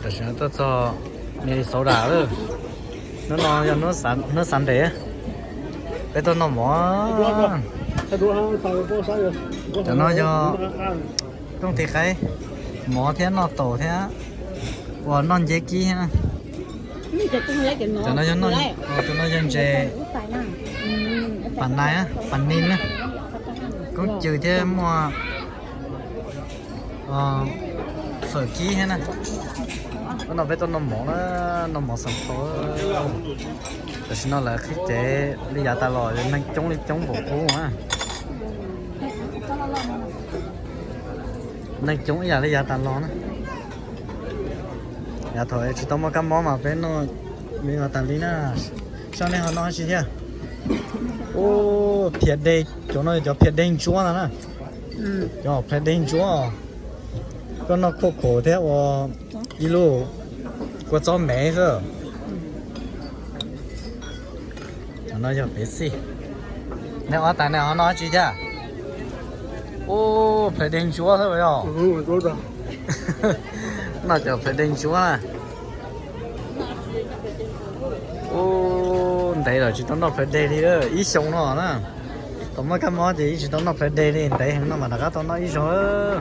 Tam sim no tuaj txog Minnesota lawm. Hnub no yog hnub Sunday, peb tuaj noj mov. Cov no yog kooj tig qaib, mov thiab noj taum thiab uas noj nceb kib thiab. Cov no yog, cov no yog ntses, pas nais, pas nin na, koob cws thiab muaj fawm kib thiab na. Hnub no peb tuaj noj mov na, noj mov xam phau. Tam sim no lawv qhib cev li yav tas los, neeg coob li coob npaum qub na. Neeg coob ib yam li yav tas los na. Yav thaum tsis tau muaj kab mob mas peb noj me no tas li na. Saib nej ho noj dab tsi thiab? Ub, phiav deg, cov no cov phiav deg ntsuab no na. Cov phiav deg ntsuab, koj noj khuaj khaum thiab ua ib lub kua txob mev xwb. Cov no yog pev xij. Nej ob tag nej ho noj dab tsi thiab? Ub, phiav deg ntsuab xwb yog. Noj cov phiav deg ntsuab na. Ub, ntev lawm tsis tau noj phiav deg li, ib xyoo no na. Thaum muaj kab mob ces yeej tsis tau noj phiav deg li, ntev heev no mas rov qab tau noj ib zaug.